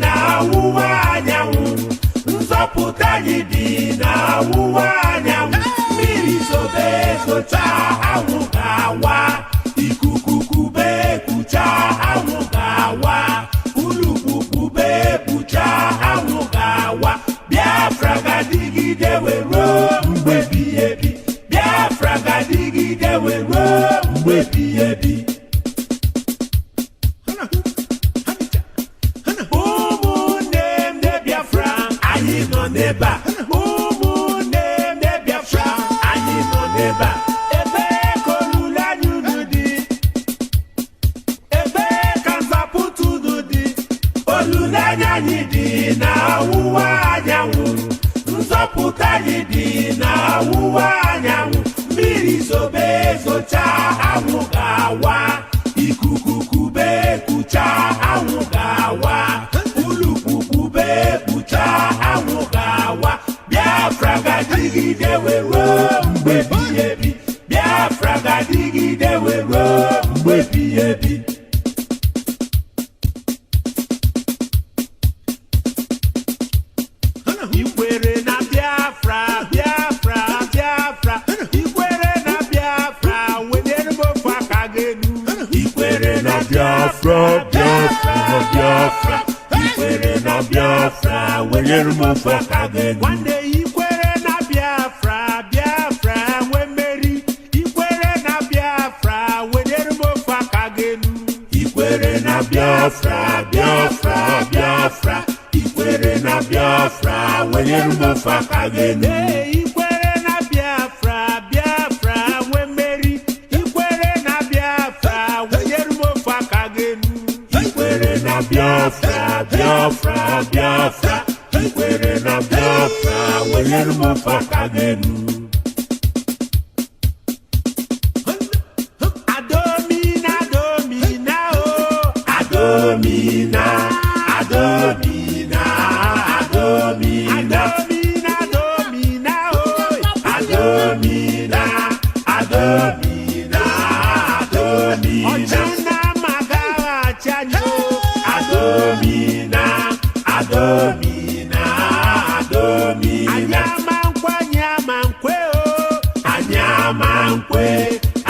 na ọwụwa anyanwụ. Nzọpụta anyị dị na ọwụwa anyanwụ. Mmiri zobe zocha, anwụ ga-awa. Ikuku kube kucha, anwụ ga-awa. Ulukpu kpucha, anwụ ga-awa. Biafra ga-adịgide wee ruo mgbe ebighị ebi. Biafra ga-adịgide wee ruo mgbe ebighị ebi. Ụmụnne m ndị Biafra, anyị nọ n'ebe a. Ụmụnne m ndị Biafra, anyị nọ n'ebe a. Ebee ka olileanya unu dị? Ebee ka nzọpụta unu dị? Olileanya anyị dị na ọwụwa anyanwụ. Nzọpụta anyị dị na ọwụwa anyanwụ. Mmiri zobe zocha, anwụ ga-awa. Ikuku kube kucha, anwụ ga-awa. Ulukpu kube kpucha, anwụ ga-awa. Biafra ga-adịgide wee ruo mgbe ebighị ebi. Biafra ga-adịgide wee ruo mgbe ebighị ebi. Ikwere na Biafra, Biafra, Biafra. Ikwere na Biafra, wenyere m ofu aka gị elu. Ikwere na Biafra, Biafra, Biafra. Ikwere na Biafra, wenyere m ofu aka gị elu. Nwanne, ikwere na Biafra, Biafra nwe mmeri. Ikwere na Biafra, wenyere m ofu aka gị elu. Ikwere na Biafra, Biafra, Biafra. Ikwere na Biafra, wenyere m ofu aka gị elu. Ee, ikwere na Biafra, Biafra nwe mmeri. Ikwere na Biafra, wenyere m ofu aka gị elu. Ikwere na Biafra, Biafra, Biafra. Ikwere na Biafra, wenyere m ofu aka gị elu. Adomina, Adomina, o. Adomina, Adomina, Adomina. Adomina, Adomina, o. Adomina, Adomina, Adomina. Ọchana magaghachi anyị o. Adomina, Adomina, Adomina. Anyị ama nkwe, anyị ama nkwe o. Anyị ama nkwe,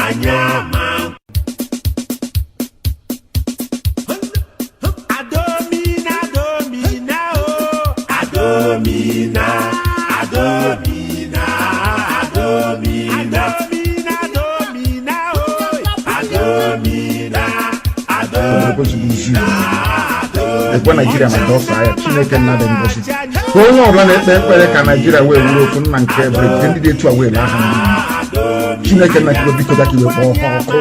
anyị ama nkwe. Adomina, Adomina, o. Adomina, Adomina, Adomina. Adomina, Adomina, o. Adomina, Adomina. Ekwe Naijiria ma dọsa ya. Chineke nna dị ngozi, ka onye ọbụla na-ekpe ekpere ka Naijiria wee wuru ofu. Nna nke ebere, jide ndị dị etu a wee laa ha n'iyi. Chineke nna, biko, biko, bịa ka iwe kpọọ ha ọkụ,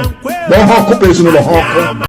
kpọọ ha ọkụ, kpọọ ezinụlọ ha ọkụ.